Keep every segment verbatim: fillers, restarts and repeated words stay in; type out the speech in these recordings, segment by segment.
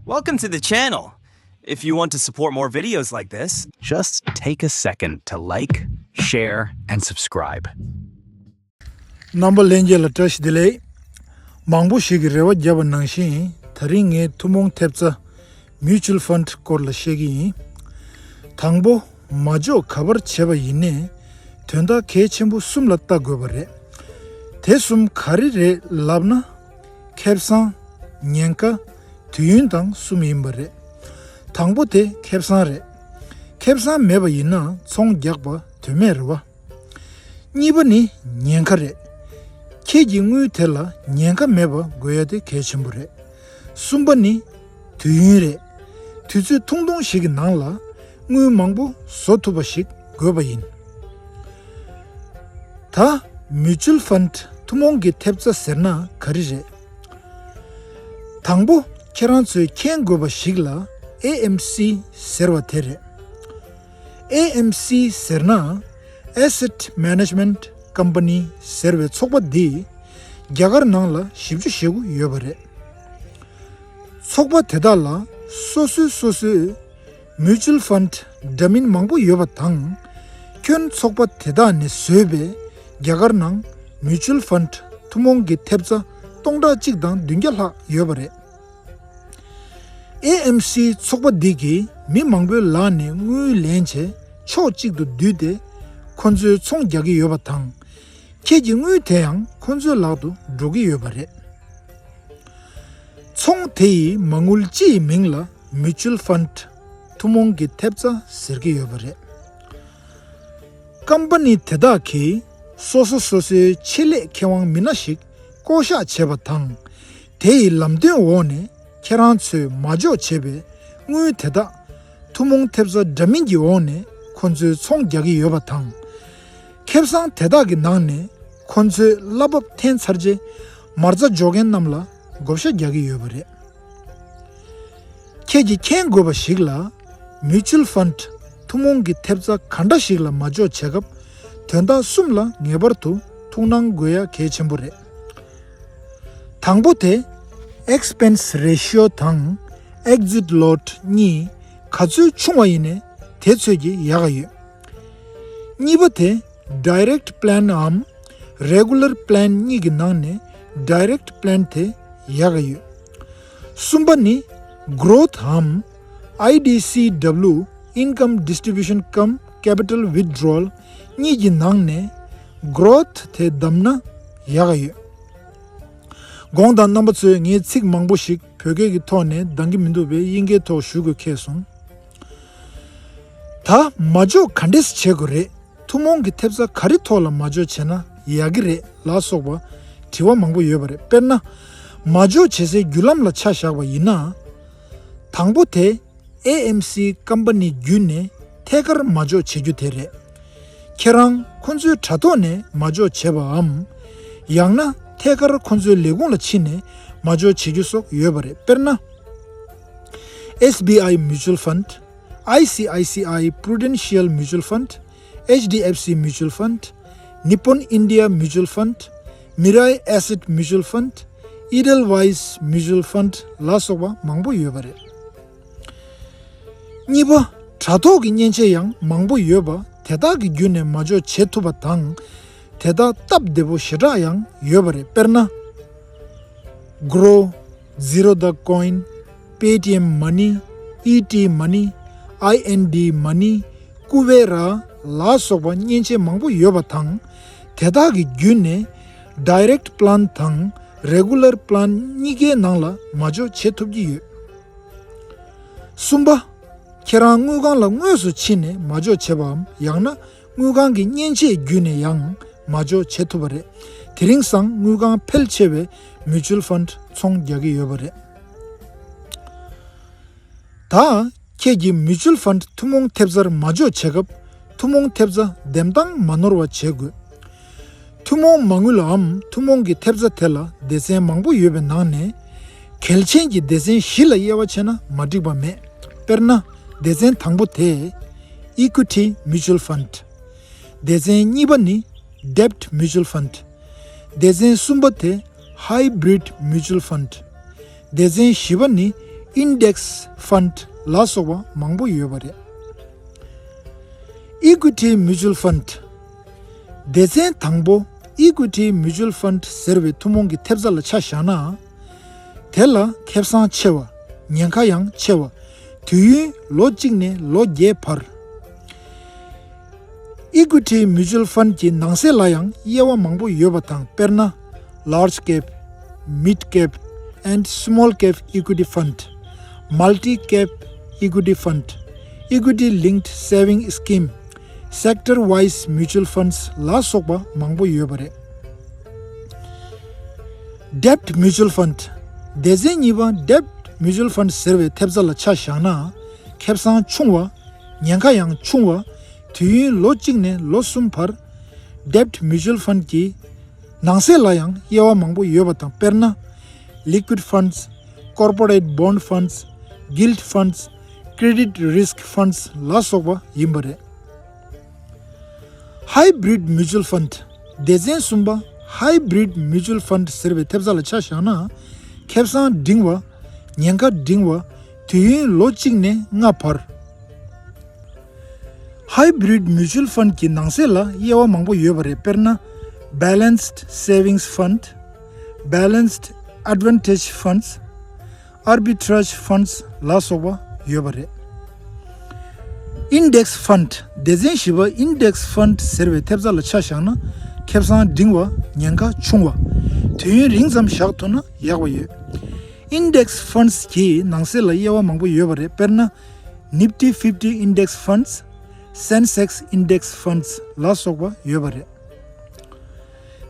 Welcome to the channel. If you want to support more videos like this, just take a second to like, share, and subscribe. རྣམ་པ་ལྷན་རྒྱས་ལ་བཀྲ་ཤིས་བདེ་ལེགས། མང་པོ་ཞིག་གིས་རེ་བ་བརྒྱབ་པ་ནང་བཞིན། ད་རིང་ངས་ཐུན་མོང་ཐེབས་རྩ་Mutual Fund སྐོར་ལ་བཤད་ཀྱི་ཡིན། དང་པོ། མ་འཇོག་ག་པར་བྱས་པ་ཡིན་ནའི། དོན་དག་གལ་ཆེན་པོ་གསུམ་ལ་ལྟ་དགོས་པ་རེད། དེ་གསུམ་ག་རེ་རེད་ལབ་ན། ཁེ་བཟང་། ཉེན་ཁ། དུས་ཡུན་དང་གསུམ་ཡིན་པ་རེད། དང་པོ་དེ་ཁེ་བཟང་རེད། ཁེ་བཟང་མེད་པ་ཡིན་ན་ཚོང་རྒྱག་པ་དོན་མེད་རེད་བ། གཉིས་པ་ནི་ཉེན་ཁ་རེད། ཁྱེད་ཀྱི་དངུལ་དེ་ལ་ཉེན་ཁ་མེད་པ་དགོས་ཡ་དེ་གལ་ཆེན་པོ་རེད། གསུམ་པ་ནི་དུས་ཡུན་རེད། དུས་ཚོད་ཐུང་ཐུང་ཞིག་གི་ནང་ལ་དངུལ་མང་པོ་བཟོ་ཐུབ་པ་ཞིག་དགོས་པ་ཡིན། ད་Mutual Fund ཐུན་མོང་གི་ཐེབས་རྩ་ཟེར་ན་ག་རེ་རེད། དང་པོ། ཁྱེད་རང་ཚོས་མཁྱེན་དགོས་པ་ཞིག་ལ་ཨེ་ཨེམ་སི་ཟེར་བ་དེ་རེད། ཨེ་ཨེམ་སི་ཟེར་ན་Asset Management Company ཟེར་བའི་ཚོགས་པ་འདི་རྒྱ་གར་ནང་ལ་བཞི་བཅུ་ཞེ་དགུ་ཡོད་པ་རེད། ཚོགས་པ་དེ་དག་ལ་སོ་སོའི་སོ་སོའི་Mutual Fund འདྲ་མིན་མང་པོ་ཡོད་པ་དང་། ཁྱོན་ཚོགས་པ་དེ་དག་ནས་བཟོས་པའི་རྒྱ་གར་ནང་Mutual Fund ཐུན་མོང་གི་ཐེབས་རྩ་སྟོང་ཕྲག་གཅིག་དང་བདུན་བརྒྱ་ལྷག་ཡོད་པ་རེད། ཨེ་ཨེམ་སི་ཚོགས་པ་འདི་གིས་མི་མང་པོའི་ལག་ནས་དངུལ་ལེན་བྱས་ཕྱོགས་གཅིག་ཏུ་བསྡུས་ཏེ་ཁོ་ཚོའི་ཚོང་རྒྱག་གི་ཡོད་པ་དང་། ཁྱེད་ཀྱི་དངུལ་དེ་ཡང་ཁོ་ཚོའི་ལག་ཏུ་འགྲོ་གི་ཡོད་པ་རེད། ཚོང་དེ་ཡི་མ་དངུལ་སྤྱི་ཡི་མིང་ལ་Mutual Fund ཐུན་མོང་གི་ཐེབས་རྩ་ཟེར་གྱི་ཡོད་པ་རེད། ཀམ་པ་ནི་དེ་དག་གིས་སོ་སོ་སོ་སོའི་ཆེད་ལས་ཁེ་དབང་མི་སྣ་ཞིག་བསྐོ་གཞག་བྱས་པ་དང་། དེ་ཡི་ལམ་སྟོན་འོག་ནས་ཁྱེད་རང་ཚོས་མ་འཇོག་བྱས་པའི་དངུལ་དེ་དག་ཐུན་མོང་ཐེབས་རྩ་འདྲ་མིན་གྱི་འོག་ནས་ཁོ་ཚོས་ཚོང་རྒྱག་གི་ཡོད་པ་དང་། ཁེ་བཟང་དེ་དག་གི་ནང་ནས་ཁོ་ཚོའི་གླ་འབབ་འཐེན་ཚར་རྗེས་མ་རྩ་འཇོག་མཁན་རྣམས་ལ་བགོ་བཤའ་རྒྱག་གི་ཡོད་པ་རེད། ཁྱེད་ཀྱིས་མཁྱེན་དགོས་པ་ཞིག་ལ། Mutual Fund ཐུན་མོང་གི་ཐེབས་རྩ་ག་འདྲ་ཞིག་ལ་མ་འཇོག་བྱེད་སྐབས་དོན་དག་གསུམ་ལ་ངེས་པར་དུ་ཐུགས་སྣང་དགོས་ཡ་གལ་ཆེན་པོ་རེད། དང་པོ་དེ་Expense Ratio དང་Exit Load གཉིས་ག་ཚོད་ཆུང་བ་ཡིན་ནའི་དེ་ཚོད་ཀྱིས་ཡག་ག་ཡོད། གཉིས་པ་དེ་Direct Plan འམ་Regular Plan གཉིས་ཀྱི་ནང་ནས་Direct Plan དེ་ཡག་ག་ཡོད། གསུམ་པ་ནི་Growth འམ་I D C W Income Distribution cum Capital Withdrawal གཉིས་ཀྱི་ནང་ནས་Growth དེ་བདམས་ན་ཡག་ག་ཡོད། དགོངས་དག་རྣམ་པ་ཚོས་ངའི་ཚིག་མང་པོ་ཞིག་བོད་སྐད་ཀྱི་ཐོག་ནས་འདང་གི་མི་འདུག་པས་དབྱིན་སྐད་ཐོག་ཞུ་དགོས་ཁེལ་སོང་། ད་མ་འཇོག་ག་འདྲས་བྱེད་དགོས་རེད། ཐུན་མོང་གི་ཐེབས་རྩ་ག་རེ་ཐོག་ལ་མ་འཇོག་བྱས་ན་ཡག་གི་རེད་ལ་སོགས་པ་དྲི་བ་མང་པོ་ཡོད་པ་རེད། དཔེར་ན། མ་འཇོག་བྱེད་སའི་བརྒྱུད་ལམ་ལ་ཆ་བཞག་པ་ཡིན་ན། དང་པོ་དེ་ཨེ་ཨེམ་སི་ཀམ་པ་ནི་བརྒྱུད་ནས་ཐད་ཀར་མ་འཇོག་བྱེད་རྒྱུ་དེ་རེད། ཁྱེད་རང་ཁོ་ཚོའི་དྲ་ཐོག་ནས་མ་འཇོག་བྱས་པའམ། ཡང་ན་ཐད་ཀར་ཁོ་ཚོའི་ལས་ཁུངས་ལ་ཕྱིན་ནས་མ་འཇོག་བྱེད་རྒྱུ་སོགས་ཡོད་པ་རེད། དཔེར་ན། S B I Mutual Fund, I C I C I Prudential Mutual Fund, H D F C Mutual Fund, Nippon India Mutual Fund, Mirai Asset Mutual Fund, Edelweiss Mutual Fund ལ་སོགས་པ་མང་པོ་ཡོད་པ་རེད། གཉིས་པ། དྲ་ཐོག་གི་མཉེན་ཆས་ཡང་མང་པོ་ཡོད་པ་དེ་དག་གི་བརྒྱུད་ནས་མ་འཇོག་བྱེད་ཐུབ་པ་དང་། དེ་དག་སྟབས་བདེ་པོ་ཞེ་དྲག་ཡང་ཡོད་པ་རེད། དཔེར་ན། Groww, Zerodha Coin, Paytm Money, E T Money, I N D Money, Kuvera ལ་སོགས་པ་མཉེན་ཆས་མང་པོ་ཡོད་པ་དང་། དེ་དག་གི་བརྒྱུད་ནས་Direct Plan དང་Regular Plan གཉིས་ཀའི་ནང་ལ་མ་འཇོག་བྱེད་ཐུབ་ཀྱི་ཡོད། གསུམ་པ། ཁྱེད་རང་དངུལ་ཁང་ལ་དངོས་སུ་ཕྱིན་ནས་མ་འཇོག་བྱས་པའམ། ཡང་ན་དངུལ་ཁང་གི་མཉེན་ཆས་བརྒྱུད་ནས་ཡང་མ་འཇོག་བྱེད་ཐུབ་པ་རེད། དེ་རིང་སང་དངུལ་ཁང་ཕལ་ཆེ་བས་Mutual Fund ཚོང་རྒྱག་གི་ཡོད་པ་རེད། ད་ཁྱེད་ཀྱིས་Mutual Fund ཐུན་མོང་ཐེབས་རྩར་མ་འཇོག་བྱེད་སྐབས་ཐུན་མོང་ཐེབས་རྩ་འདེམས་སྟངས་མ་ནོར་བ་བྱེད་དགོས། ཐུན་མོང་མ་དངུལ་ལའམ་ཐུན་མོང་གི་ཐེབས་རྩ་དེ་ལ་སྡེ་ཚན་མང་པོ་ཡོད་པའི་ནང་ནས། གལ་ཆེན་གྱི་སྡེ་ཚན་བཞི་ལ་དབྱེ་བ་ཕྱེ་ན་མ་འགྲིག་པ་མེད། དཔེར་ན། སྡེ་ཚན་དང་པོ་དེ། Equity Mutual Fund། སྡེ་ཚན་གཉིས་པ་ནི། Debt Mutual Fund། སྡེ་ཚན་གསུམ་པ་དེ། Hybrid Mutual Fund། སྡེ་ཚན་བཞི་པ་ནི། Index Fund ལ་སོགས་པ་མང་པོ་ཡོད་པ་རེད། Equity Mutual Fund། སྡེ་ཚན་དང་པོ་Equity Mutual Fund ཟེར་བའི་ཐུན་མོང་གི་ཐེབས་རྩ་ལ་ཆ་བཞག་ན། དེ་ལ་ཁེ་བཟང་ཆེ་བ། ཉེན་ཁ་ཡང་ཆེ་བ། དུས་ཡུན་ལོ་གཅིག་ནས་ལོ་བརྒྱད་བར། Equity Mutual Fund གྱི་ནང་གསེས་ལ་ཡང་དབྱེ་བ་མང་པོ་ཡོད་པ་དང་། དཔེར་ན། Large Cap, Mid Cap and Small Cap Equity Fund, Multi Cap Equity Fund, Equity Linked Saving Scheme, Sector Wise Mutual Funds ལ་སོགས་པ་མང་པོ་ཡོད་པ་རེད། Debt Mutual Fund། སྡེ་ཚན་གཉིས་པ་Debt Mutual Fund ཟེར་བའི་ཐེབས་རྩ་ལ་ཆ་བཞག་ན། ཁེ་བཟང་ཆུང་བ། ཉེན་ཁ་ཡང་ཆུང་བ། དུས་ཡུན་ལོ་གཅིག་ནས་ལོ་གསུམ་བར། Debt Mutual Fund གྱི་ནང་གསེས་ལ་ཡང་དབྱེ་བ་མང་པོ་ཡོད་པ་དང་། དཔེར་ན། Liquid Funds, Corporate Bond Funds, Gilt Funds, Credit Risk Funds ལ་སོགས་པ་ཡིན་པ་རེད། Hybrid Mutual Fund། སྡེ་ཚན་གསུམ་པ་Hybrid Mutual Fund ཟེར་བའི་ཐེབས་རྩ་ལ་ཆ་བཞག་ན། ཁེ་བཟང་འབྲིང་བ། ཉེན་ཁ་འབྲིང་བ། དུས་ཡུན་ལོ་གཅིག་ནས་ལྔ་བར། Hybrid Mutual Fund གྱི་ནང་གསེས་ལ་དབྱེ་བ་མང་པོ་ཡོད་པ་རེད། དཔེར་ན། Balanced Savings Fund, Balanced Advantage Funds, Arbitrage Funds ལ་སོགས་པ་ཡོད་པ་རེད། Index Fund། སྡེ་ཚན་བཞི་པ་Index Fund ཟེར་བའི་ཐེབས་རྩ་ལ་ཆ་བཞག་ན། ཁེ་བཟང་འབྲིང་བ། ཉེན་ཁ་ཆུང་བ། དུས་ཡུན་རིང་ཙམ་བཞག་ཐུབ་ན་ཡག་པ་ཡོད། Index Funds གྱི་ནང་གསེས་ལ་དབྱེ་བ་མང་པོ་ཡོད་པ་རེད། དཔེར་ན། Nifty fifty Index Funds, Sensex Index Funds ལ་སོགས་པ་ཡོད་པ་རེད།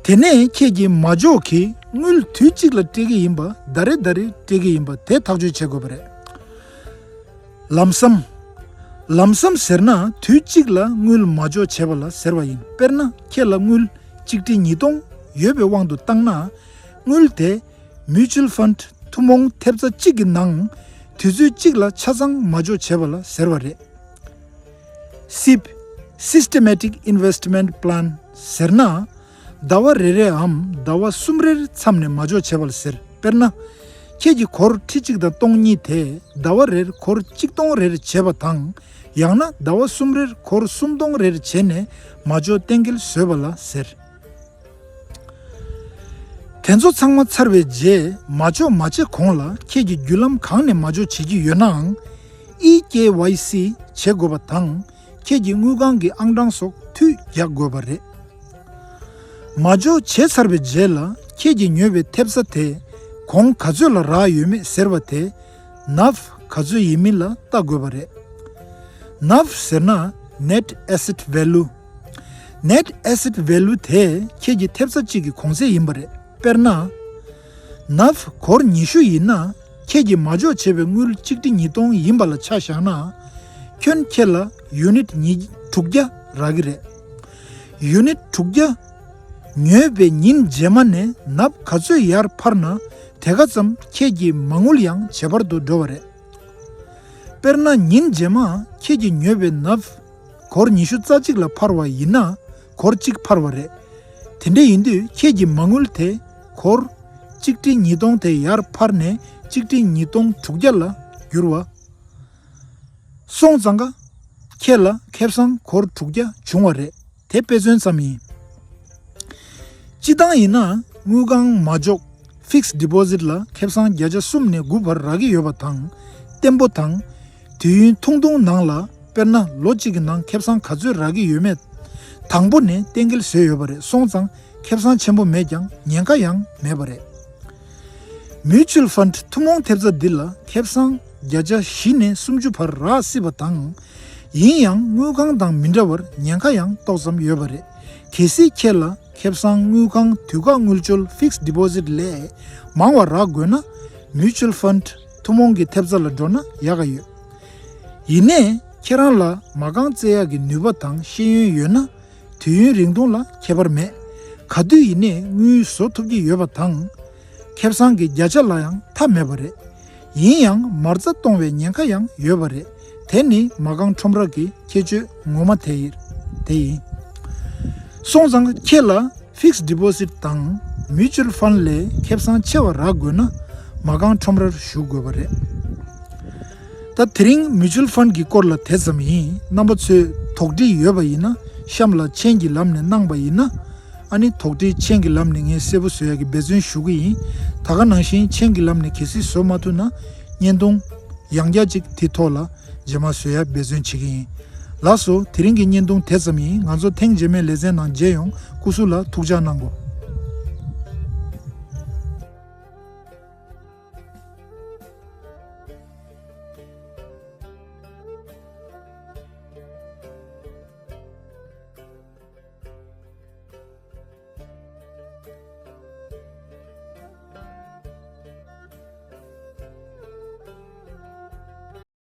དེ་ནས་ཁྱེད་ཀྱིས་མ་འཇོག་གི་དངུལ་དུས་གཅིག་ལ་སྤྲད་ཀྱི་ཡིན་པ། ཟླ་རེ་ཟླ་རེ་སྤྲད་ཀྱི་ཡིན་པ་དེ་ཐག་གཅོད་བྱེད་དགོས་པ་རེད། Lump Sum། Lump Sum ཟེར་ན་དུས་གཅིག་ལ་དངུལ་མ་འཇོག་བྱེད་པ་ལ་ཟེར་བ་ཡིན། དཔེར་ན། ཁྱེད་ལ་དངུལ་གཅིག་ཁྲི་ཉིས་སྟོང་ཡོད་པའི་དབང་དུ་བཏང་ན། དངུལ་དེ་Mutual Fund ཐུན་མོང་ཐེབས་རྩ་གཅིག་གི་ནང་དུས་ཚོད་གཅིག་ལ་ཆ་ཚང་མ་འཇོག་བྱེད་པ་ལ་ཟེར་བ་རེད། SIP, Systematic Investment Plan ཟེར་ན། ཟླ་བ་རེ་རེའམ་ཟླ་བ་གསུམ་རེར་མཚམས་ནས་མ་འཇོག་བྱེད་པ་ལ་ཟེར། དཔེར་ན། ཁྱེད་ཀྱི་སྒོར་ཁྲི་གཅིག་དང་སྟོང་གཉིས་དེ་ཟླ་བ་རེར་སྒོར་གཅིག་སྟོང་རེར་བྱེད་པ་དང་། ཡང་ན་ཟླ་བ་གསུམ་རེར་སྒོར་སུམ་སྟོང་རེར་བྱས་ནས་མ་འཇོག་གཏན་འཁེལ་བཟོས་པ་ལ་ཟེར། དེ་ཚོ་ཚང་མ་ཚར་བའི་རྗེས། མ་འཇོག་མ་བྱས་གོང་ལ་ཁྱེད་ཀྱིས་བརྒྱུད་ལམ་གང་ནས་མ་འཇོག་བྱེད་ཀྱི་ཡོད་ནའང་། ཨི་ཀེ་ཝའི་སི་བྱེད་དགོས་པ་དང་། ཁྱེད་ཀྱི་དངུལ་ཁང་གི་ཨང་གྲངས་སོགས་མཐུད་རྒྱག་དགོས་པ་རེད། མ་འཇོག་བྱས་ཚར་བའི་རྗེས་ལ་ཁྱེད་ཀྱིས་ཉོས་པའི་ཐེབས་རྩ་དེ་གོང་ག་ཚོད་ལ་རག་ཡོད་མེད་ཟེར་བ་དེ། ནབ་ག་ཚོད་ཡིན་མིན་ལ་བལྟ་དགོས་པ་རེད། ནབ་ཟེར་ན་Net Asset Value། Net Asset Value དེ་ཁྱེད་ཀྱི་ཐེབས་རྩ་གཅིག་གི་གོང་ཚད་ཡིན་པ་རེད། དཔེར་ན། ནབ་སྒོར་ཉི་ཤུ་ཡིན་ན། ཁྱེད་ཀྱིས་མ་འཇོག་བྱས་པའི་དངུལ་གཅིག་ཁྲི་ཉིས་སྟོང་ཡིན་པ་ལ་ཆ་བཞག་ན། ཁྱོན་ཁྱེད་ལ་ཡུ་ནིཊ་ཉི་དྲུག་བརྒྱ་རག་གི་རེད། ཡུ་ནིཊ་དྲུག་བརྒྱ་ཉོས་པའི་ཉིན་རྗེས་མ་ནས་ནབ་ག་ཚོད་ཡར་འཕར་ན། དེ་ག་ཙམ་ཁྱེད་ཀྱི་མ་དངུལ་ཡང་ཇེ་འཕར་དུ་འགྲོ་བ་རེད། དཔེར་ན། ཉིན་རྗེས་མ་ཁྱེད་ཀྱིས་ཉོས་པའི་ནབ་སྒོར་ཉི་ཤུ་རྩ་གཅིག་ལ་འཕར་བ་ཡིན་ན། སྒོར་གཅིག་འཕར་བ་རེད། དེ་འདྲ་ཡིན་དུས་ཁྱེད་ཀྱི་མ་དངུལ་དེ་སྒོར་གཅིག་ཁྲི་ཉིས་སྟོང་དེ་ཡར་འཕར་ནས་གཅིག་ཁྲི་ཉིས་སྟོང་དྲུག་བརྒྱ་ལ་འགྱུར་བ། སོང་ཙང་ཀ་ཁྱེད་ལ་ཁེ་བཟང་སྒོར་དྲུག་བརྒྱ་བྱུང་བ་རེད། དེ་དཔེ་མཚོན་ཙམ་ཡིན། སྤྱི་བཏང་ཡིན་ན་དངུལ་ཁང་མ་འཇོག་Fixed Deposit ལ་ཁེ་བཟང་བརྒྱ་ཆ་གསུམ་ནས་དགུ་བར་རག་གི་ཡོད་པ་དང་། བརྟན་པོ་དང་། དུས་ཡུན་ཐུང་ཐུང་ནང་ལ། དཔེར་ན། ལོ་གཅིག་གི་ནང་ཁེ་བཟང་ག་ཚོད་རག་གི་ཡོད་མེད་དང་པོ་ནས་གཏན་འཁེལ་བཟོས་ཡོད་པ་རེད། སོང་ཙང་ཁེ་བཟང་ཆེན་པོ་མེད་ཀྱང་ཉེན་ཁ་ཡང་མེད་པ་རེད། Mutual Fund ཐུན་མོང་ཐེབས་རྩ་འདི་ལ་ཁེ་བཟང་བརྒྱ་ཆ་བཞི་ནས་སུམ་ཅུ་བར་རག་སྲིད་པ་དང་། ཡིན་ཡང་དངུལ་ཁང་དང་མི་འདྲ་བར་ཉེན་ཁ་ཡང་ཏོག་ཙམ་ཡོད་པ་རེད། གལ་སྲིད་ཁྱེད་ལ་ཁེ་བཟང་དངུལ་ཁང་དུས་བཀག་དངུལ་འབྱོར་Fixed Deposit ལས་མང་བ་རག་དགོས་ན། Mutual Fund ཐུན་མོང་གི་ཐེབས་རྩ་ལ་འགྲོ་ན་ཡག་ག་ཡོད། ཡིན་ནའི་ཁྱེད་རང་ལ་མ་རྐང་བཙལ་ཡག་གི་ནུས་པ་དང་ཤེས་ཡོན་ཡོད་ན། དུས་ཡུན་རིང་ཐུང་ལ་ཁྱད་པར་མེད། ག་དུས་ཡིན་ནའི་དངུལ་བཟོ་ཐུབ་ཀྱི་ཡོད་པ་དང་། ཁེ་བཟང་གི་བརྒྱ་ཆ་ལ་ཡང་མཐའ་མེད་པ་རེད། ཡིན་ཡང་མ་རྩ་གཏོང་བའི་ཉེན་ཁ་ཡང་ཡོད་པ་རེད། དེ་ནི་མ་རྐང་ཁྲོམ་ར་གི་ཁྱད་ཆོས་ངོ་མ་དེ་ཡིན། དེ་ཡིན། སོང་ཙང་ཁྱེད་ལ་Fixed Deposit དང་Mutual Fund ལས་ཁེ་བཟང་ཆེ་བ་རག་དགོས་ན། མ་རྐང་ཁྲོམ་རར་ཞུགས་དགོས་པ་རེད། ད་དེ་རིང་Mutual Fund གི་སྐོར་ལ་དེ་ཙམ་ཡིན། རྣམ་པ་ཚོས་དོགས་འདྲི་ཡོད་པ་ཡིན་ན་གཤམ་ལ་མཆན་གྱི་ལམ་ནས་གནང་པ་ཡིན་ན། ཨ་ནི་དོགས་འདྲི་མཆན་གྱི་ལམ་ནས་ངས་གསལ་པོ་བཟོ་ཡག་གི་འབད་བརྩོན་ཞུ་གི་ཡིན། ད་ག་ནང་བཞིན་མཆན་གྱི་ལམ་ནས་གལ་སྲིད་བཟོ་མ་ཐུབ་ན་བརྙན་ཐུང་ཡང་བསྐྱར་ཅིག་དེ་ཐོག་ལ་རྗེས་མ་བཟོ་ཡག་འབད་བརྩོན་བྱེད་ཀྱི་ཡིན། ལགས་སོ། དེ་རིང་གི་བརྙན་ཐུང་དེ་ཙམ་ཡིན། ང་ཚོ་ཐེངས་རྗེས་མའི་ལེ་ཚན་ནང་མཇལ་ཡོང་། སྐུ་གཟུགས་ལ་ཐུགས་ཅག་གནང་གོ།